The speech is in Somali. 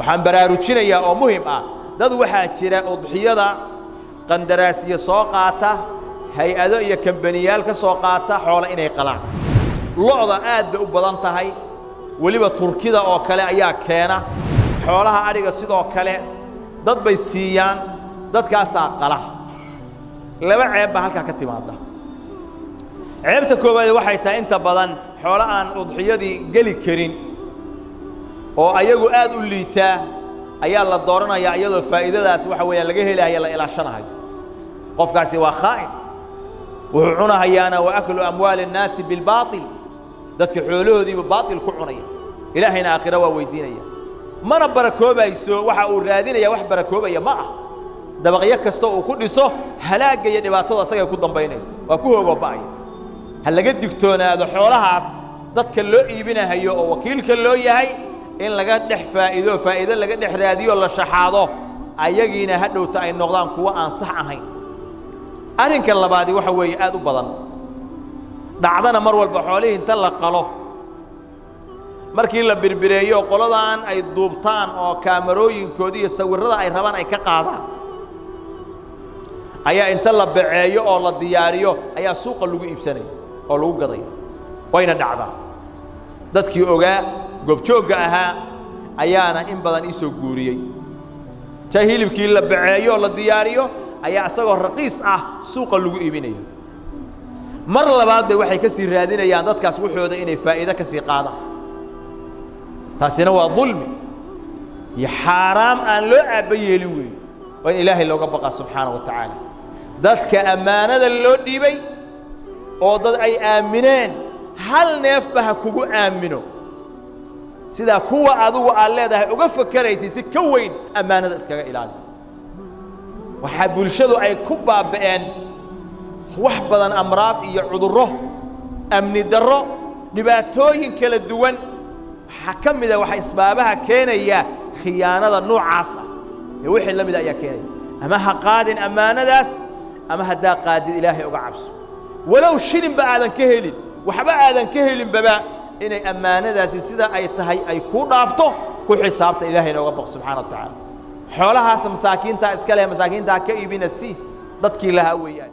Waxaan baraarujinayaa oo muhim ah, dad waxaa jira udxiyada qandaraasiye soo qaata, hay-ado iyo kambaniyaal ka soo qaata xoolo inay qalaan. Lo'da aad bay u badan tahay, weliba Turkida oo kale ayaa keena xoolaha. Adhiga sidoo kale dad bay siiyaan, dadkaasaa qala. Laba ceeb baa halkaa ka timaada. Ceebta koowaad waxay tahay, inta badan xoolo aan udxiyadii geli karin oo ayagu aad u liitaa ayaa la dooranayaa, iyadoo faa'iidadaas waxa weeyaan laga helaya la ilaashanahayo. Qofkaasi waa khaa'in. Wuxuu cunahayaana wa أكل أموال الناس بالباطل. Dadka xoolahoodiiba baatil ku cunaya, Ilaahayna aakhira waa weydiinaya. Mana barakoobayso waxa uu raadinaya, wax barakoobaya ma ah. Dabaqyo kasta uu ku dhiso, halaagga iyo dhibaatada asagay ku dambaynayso, waa ku hoogoo ba'aya. Ha laga digtoonaado xoolahaas dadka loo iibinahayo oo wakiilka loo yahay in laga dhex faa'iido, faa'iido laga dhex raadiyo, la shaxaado, ayagiina hadhowta ay noqdaan kuwo aan sax ahayn. Arrinka labaadi waxa weeye, aad u badan dhacdana, mar walba xoolihii inta la qalo, markii la birbireeyo, qoladan ay duubtaan oo kaamarooyinkoodi iyo sawirrada ay rabaan ay ka qaadaan, ayaa inta la baceeyo oo la diyaariyo ayaa suuqa lagu iibsanaya oo lagu gadaya. Wayna dhacdaa. Dadkii ogaa, goobjoogga ahaa ayaana in badan ii soo guuriyey. Ta hilibkii la baceeyo oo la diyaariyo ayaa isagoo raqiis ah suuqa lagu iibinaya. Mar labaad bay waxay ka sii raadinayaan dadkaas waxooda inay faa'iido ka sii qaadaan. Taasina waa dulmi iyo xaaraam aan loo aabba yeelin weeyo. Waa in Ilaahay looga baqaa subxaana wa tacaala. Dadka ammaanada loo dhiibay oo dad ay aamineen, hal neefba ha kugu aamino, sidaa kuwa adigu aad leedahay uga fakeraysid si ka weyn ammaanada iskaga ilaali. Waxaa bulshadu ay ku baaba'een wax badan, amraad iyo cudurro, amni darro, dhibaatooyin kala duwan. Waxaa ka mida waxa isbaabaha keenaya khiyaanada noocaas ah ee wixii la mida ayaa keenaya. Ama ha qaadin ammaanadaas, ama haddaa qaadid, Ilaahay uga cabso. Walow shilinba aadan ka helin, waxba aadan ka helinbaba, inay ammaanadaasi sida ay tahay ay kuu dhaafto ku xisaabta. Ilaahayna uga baq subxaana wa tacaala. Xoolahaas masaakiintaa iska leh, masaakiintaa ka iibina, si dadkii lahaa weeyaan.